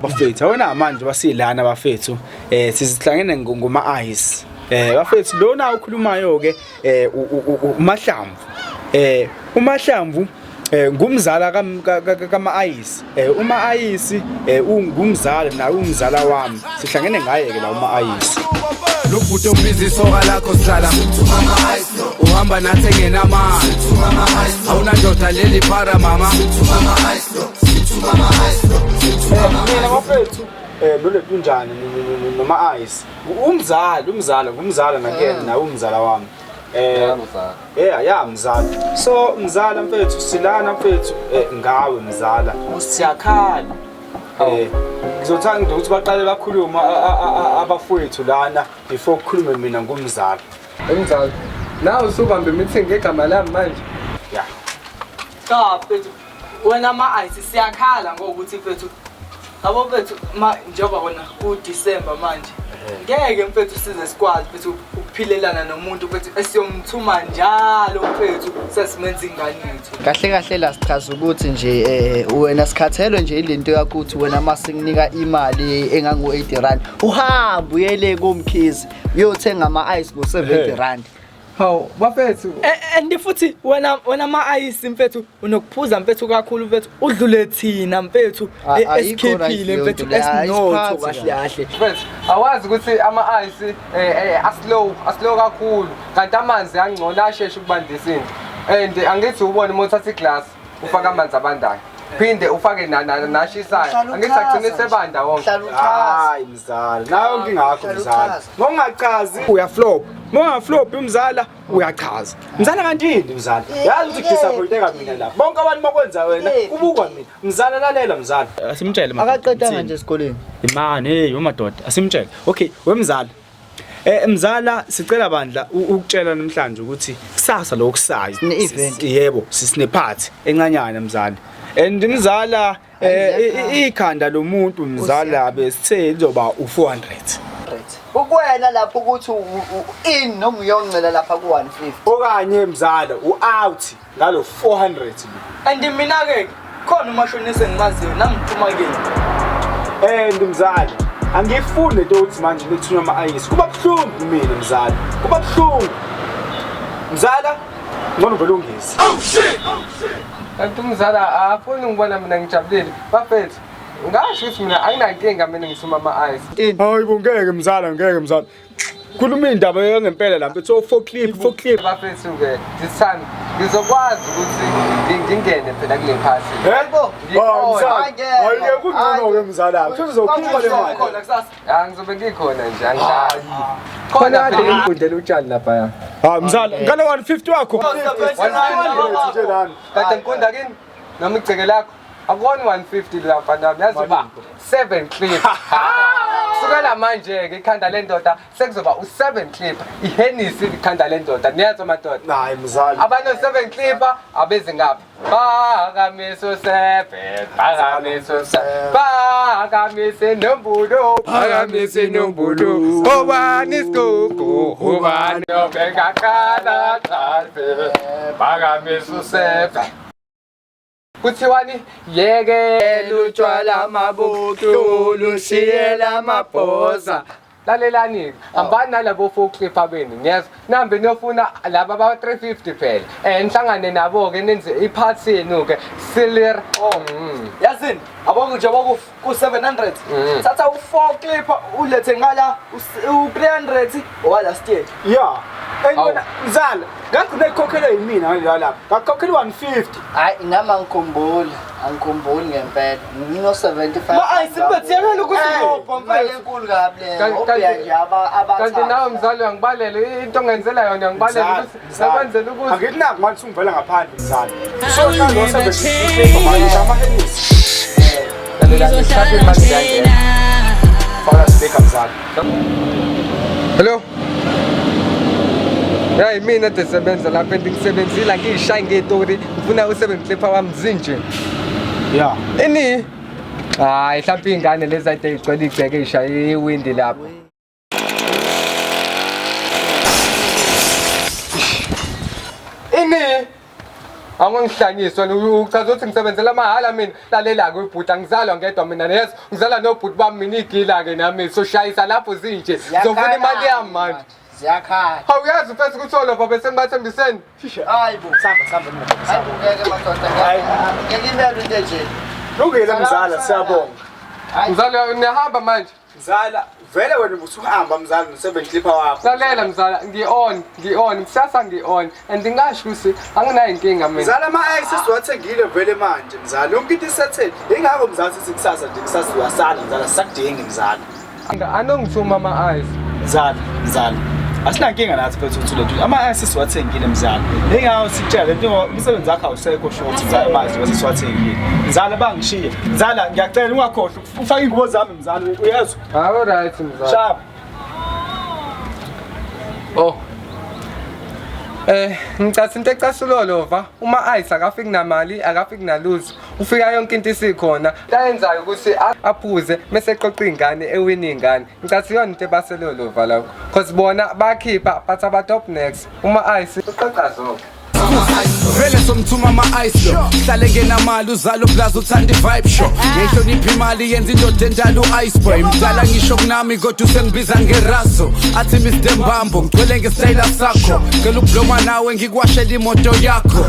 Bafethu, awona manje basilana bafethu. Sizihlangene ngoma ice. Bafethu lona ukhulumayo ke uMahlamvu. UMahlamvu ngumzala kama ice. Uma ice ungumzala naye umzala wami. Sihlangene ngaye ke la uma ice. Lo bhuti obhizi soka lakho sihlala uhamba nathi engenamali awunandoda leli para mama. Mina bafethu lo njani noma ice. Umzali, umzala, ngumzala nakuyena naye umzala wami. Yeah, yeah mzala. So mzala mfethu silana mfethu ngawe mzala. Siyakhala. Ngizothanda ukuthi baqale bakhuluma abafowethu lana before kukhulume mina ngumzala. Mzala, nawe usubambe meeting ngegama lami manje. Yeah. Cha mfethu, wena ma-ice siyakhala ngokuthi mfethu yabo mfethu ma njengoba wena ku-December manje ngeke mfethu size sikwazi mfethu ukuphilelana nomuntu mfethu esiyomthuma njalo mfethu sesimenza ingane yethu. Kahle kahle la sichaza ukuthi nje wena sikhathelwe nje ilento yakho ukuthi wena masikunika imali engango 80 rand uhambe uyele koMkhize uyothenga ama-ice ngo 70 rand. Hawu bafethu, And futhi wena ma-ice mfethu unokuphuza mfethu kakhulu mfethu udlule thina mfethu Ayikho right esikhiphile leyo mfethu nto leyo, esinotho ayisiphathi kahle kahle. Mfethu awazi ukuthi ama-ice aslow, aslow kakhulu kanti amanzi angcono asheshe ukubandisa into. And angithi ubone uma uthatha iglass ufake amanzi abandayo phinde ufake nashisayo, angithi agcine sebanda wonke. Uhlala uchaza. Hayi mzala, nayo ngingakho Uhlala mzala. uchaza. Mongachazi uyaflop. Mongaflop umzala uyachaza. Mzala kanti yini mzala? Yazi ukuthi disappointeka mina la. Bonke abantu bakwenza wena kubukwa mina. Mzala lalela mzala. Asimtshele madoda. Akaqedanga nje esikoleni. Imani hey umadoda asimtshele. Okay, wemzala. Mzala sicela bandla ukutshela namhlanje ukuthi kusasa lokusayo Sine-event. Yebo, sisine party encanyana mzala. And mzala ikhanda lomuntu mzala besithe lizoba u400. Ukuwena lapho ukuthi in noma uyoncela lapha ku 150. Okanye mzala u-out ngalo 400. And mina ke khona umashonisa engimaziyo nangithuma kini. And mzala angifuni lento yokuthi manje nithunywa ama-ice. Kuba buhlungu mina mzala. Kuba buhlungu. Mzala ngcono vele ungezi. Kanti umzala afuni ngibona mina ngijabulile. Bafethu, ngasho ukuthi mina anginankinga mina ngithuma ama-ice. Hayi bo ngeke mzala, ngeke mzala. Khuluma indaba yangempela la mfethu, so four clip, four clip. Bafethu-ke this time ngizokwazi ukuthi ngingene phela kule party. Eh? Hayibo. Hayi mzala. Hayi ngeke. Hayi ngeke kungcono-ke mzala. Uzokhipha le mali. Khona kusasa. Ah, ngizobe ngikhona nje angidlali. Khona kade ngigundela utshani laphaya. Hayi mzala, ngale 150 wakho. 100 nje lana. Kade ngigunda kini noma igceke lakho. Akuboni 150 la mfana wami, yazi uba 7 clip. Sukela manje ke ikhanda lendoda sekuzoba u7 clip. Ihenisi ikhanda lendoda. Niyazwa madoda. Hayi mzala. Abano 7 clip abezi ngapha. Phakamise u7, phakamise u7, phakamise inombolo, phakamise inombolo. Obani isigugu, ubani obengaqala qale. Phakamise u7. Kuthiwani yekela utshwala mabuhlulu shiyela amabhoza. Lalelani, hambani nalabo forklift abenu, niyezwa? Nihambe niyofuna laba ba 350 phela. Nihlangane nabo ke nenze iphathi yenu ke. Silir. Yazini, abonke nje baku ku 700. Thatha u 4 clip ulethe ngala u 300 owa last year. Yeah. And wena mzala, ngagcina ikhokhelwe yimina manje lapha. Ngakhokhelwa 150. Hayi nami angikhumbuli, angikhumbuli ngempela. Ngino 75. Ma ice mfethu yekela ukuzibopha Imali mfethu. enkulu kabi leyo. Kanti- Obhiya nje abathathu. Kanti nawe mzali uyangibhalela into ongenzela yona uyangibhalela ukuthi nakwenzela ukuthi Angithi naku manje usungivela ngaphandle mzala. So lo 75 manje amahenisi. Lalelani, thatha imali ngiyangena. Faka speaker mzala. Hello. Hayi mina ade sebenza lapha and ngisebenzile angiyishayi ngetori ngifuna u7 clipper wami zinje. Yeah. Ini? Hayi mhlawumbe iy'ngane lezi ade y'gcwele igceke y'shaye iwindi lapha. Ini? Awungihlanyisi wena, uchaza ukuthi ngisebenzela mahhala mina. Lalela-ke ubhuti, angizalwa ngedwa mina, yes, ngizalwa nobhuti bami mina, igila-ke nami, soshayisa lapho zinje. Ngizofuna imali yami manje. Ziyakhala. Awuyazi mfethu ukuthi olova bese ngibathembiseni? Hayi bo. Samba samba ndoda. Hayi bo, ngeke madoda. Hayi. Ngeke imele into enje. Lungile mzala, siyabonga. Mzala, niyahamba manje. Mzala, vele wena ubusuhamba mzala no-seven clipper wakho. Lalela mzala, ngi-on, ngi-on, kusasa ngi-on. And ngingasho ukuthi anginayo inkinga mina. Mzala, ama-ice siwathengile vele manje mzala. Yonke into isetheni. Ingakho mzala sithi kusasa nje, kusasa uyasala mzala, sisakudingi mzala. Anongithuma ama-ice. Mzala, mzala. Asinankinga nathi mfethu ukuthi lethu. Ama-ice siwathengile mzala. Ingakho sikutshela lento ngoba umsebenzi wakho awusekho short mzala, ama-ice ngoba sesiwathengile. Mzala bangishiye. Mzala ngiyacela ungakhohlwa ufake ingubo zami mzala, uyezwa? Hayi, right mzala. Sharp. Oh. Ngicatha into ecasulo lova, uma ice akafiki namali, akafiki nalutho. Ufika yonke into isikhona. Ayenzayo ukuthi aphuze mase eqoqa ingane, ewina ingane. Ngicatha iyona into ebaselo lova lokho. Cause bona bakhipha but aba top next. Uma ice uqoqa zonke. Vele somthuma ama-ice lo, hlale ngenamali uzalo plaza, uthanda i-vibe show, ngehlonipha imali, yenza indoda endala u-ice boy. Mdala ngisho kunami kodwa usengibiza ngeraso, athi Mr Mbambo, ngigcwele ngesitayela sakho, cela ukubloma nawe, ngikuwashela imoto yakho.